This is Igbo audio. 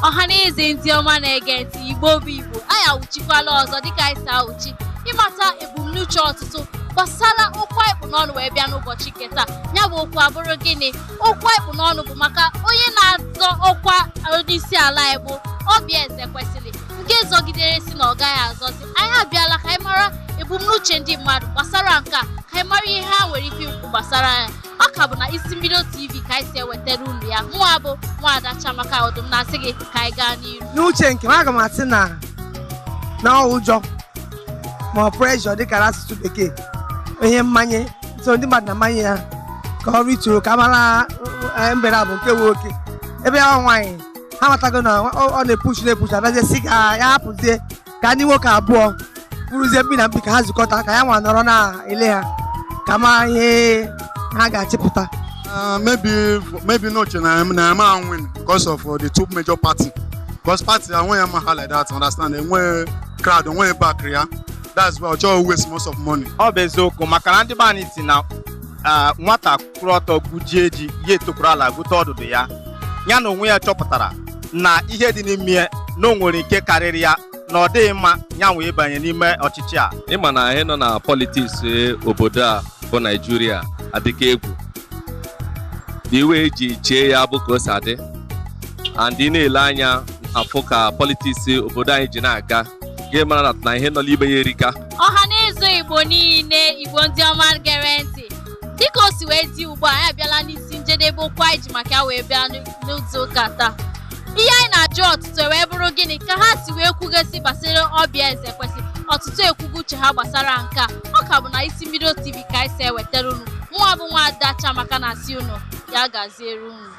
Ọha na eze, ndị ọma na-ege ntị, Igbo bụ Igbo, anyị awụchikwala ọzọ dịka anyị si awụchi ịmata ebumnuche ọtụtụ gbasara okwu anyị kpụ n'ọnụ wee bịa n'ụbọchị nke taa. Ya bụ okwu abụrụ gịnị? Okwu anyị kpụ n'ọnụ bụ maka onye na-azọ ọkwa onyeisi ala anyị bụ Oby Ezekwesili, nke zọgidere si na ọ gaghị azọzi. Anyị abịala ka anyị mara ebumnuche ndị mmadụ gbasara nke a, ka anyị mara ihe ha nwere ike ikwu gbasara ya. Ọ ka bụ na Isi Mbido TV ka anyị si ewetara unu ya. Mụnwa bụ Nwaada Chiamaka Ọdụm na-asị gị ka anyị gaa n'iru. N'uche nke m, aga m asị na ọ ụjọ ma ọ pressure, dịka n'asụsụ Bekee, ihe mmanye. So ndị mmadụ na-amanye ya ka ọ rituo ka mara mbere a bụ nke nwoke ebe ya nwaanyị ha matago na ọ na-epush na-epush, abịazie si ka ya hapụzie ka ndị nwoke abụọ bụrụzie mkpi na mkpi ka ha zukọta, ka ya nwa nọrọ na-ele ha ka mara ihe ha ga-achịpụta. Maybe no na na win because of the two major party, because party and when ha like that, understand, enwe crowd, enwe back ya. That's why ọchọ waste most of money. Ọ bụ eziokwu, maka na ndị be anyị si na nwata kwụrụ ọtọ gwujie ji, ya etokwuru ala gwute ọdụdụ ya. Ya na onwe ya chọpụtara na ihe dị n'ime ya, na o nwere nke karịrị ya, na ọ dịghị mma ya wee banye n'ime ọchịchị a. Ịma na ihe nọ na politics obodo a bụ Naijiria adịka egwu. Iwe eji chee ya bụ ka o si adị, and ị na-ele anya afụ ka politics obodo anyị ji na-aga, gị mara na ihe nọ n'ime ya erika. Ọha na eze Igbo niile, Igbo ndị ọma gere ntị, dịka o si wee dị ugbu a, anyị abịala n'isi njedebe okwu anyị ji maka ya wee bịa n'izu ụka taa. Ihe anyị na-ajụ ọtụtụ wee bụrụ gịnị ka ha si wee kwugasị gbasara Oby Ezekwesili. Ọtụtụ ekwugo uche ha gbasara nke a. Ọ ka bụ na Isi Mbido TV ka anyị si ewetara unu. Nwa bụ Nwaada Chiamaka na-asị unu ya gaziere unu.